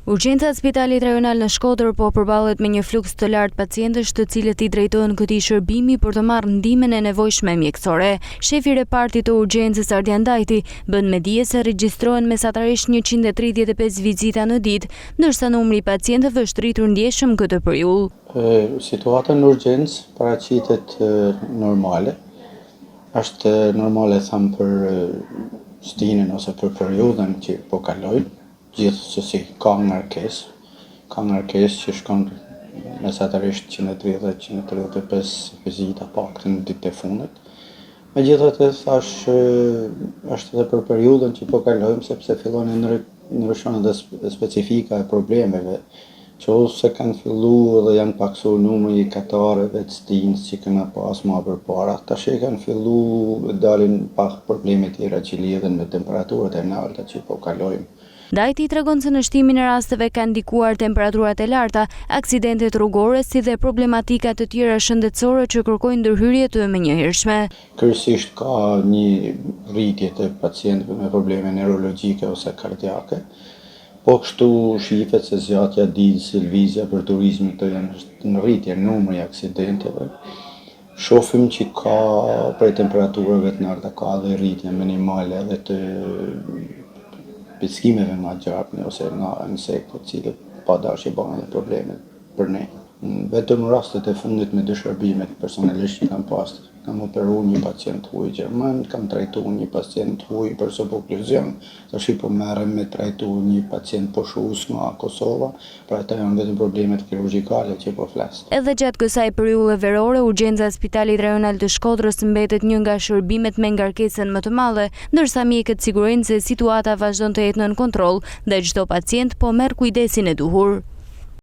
Urgjenca e Spitalit Rajonal në Shkodër po përballet me një fluks të lartë pacientësh të cilët i drejtohen këtij shërbimi për të marrë ndihmën e nevojshme mjekësore. Shefi i repartit të urgjencës Ardian Dajti bën me dije se regjistrohen mesatarisht 135 vizita në ditë, ndërsa numri i pacientëve është rritur ndjeshëm këtë periudhë. Situata në urgjencë paraqitet normale. Është normale thamë për stinën ose për periudhën që po kalojmë. Gjithsesi ka ngarkesë, ka ngarkesë që shkon mesatarisht 130, 135 vizita paktën ditët e fundit. Megjithatë thashë është edhe për periudhën që po kalojmë sepse fillon e ndryshon edhe specifika e problemeve, që ose kanë fillu dhe janë pakësu numri i katarreve të stinës që kena pas ma përpara, tash e kanë fillu dalin pak probleme tjera që lidhen me temperaturat e nalta që po kalojmë. Dajti tregon se në shtimin e rasteve kanë ndikuar temperaturat e larta, aksidentet rrugore si dhe problematika të tjera shëndetësore që kërkojnë ndërhyrje të menjëhershme. Kryesisht ka një rritje të pacientëve me probleme neurologjike ose kardiake. Po kështu shifet se zgjatja e ditës, lëvizja për turizmin këto janë në rritje numri i aksidenteve. Shofim që ka prej temperaturave të larta ka edhe rritje minimale edhe të pickimeve nga gjarpni ose nga insektet të cilët pa dashje bëhen edhe probleme për ne. Vetëm rastet e fundit me dy shërbimet personalisht që kam pas, kam operu një pacient huaj gjerman, kam trajtu një pacient huaj për subokluzion, tash po merrem me trajtu një pacient pushues nga Kosova, Pra ato janë vetëm problemet kirurgjikale që po flas. Edhe gjatë kësaj periudhe verore, urgjenca e Spitalit Rajonal të Shkodrës mbetet një nga shërbimet me ngarkesën më të madhe, ndërsa mjekët sigurojnë se situata vazhdon të jetë nën kontroll dhe çdo pacient po merr kujdesin e duhur.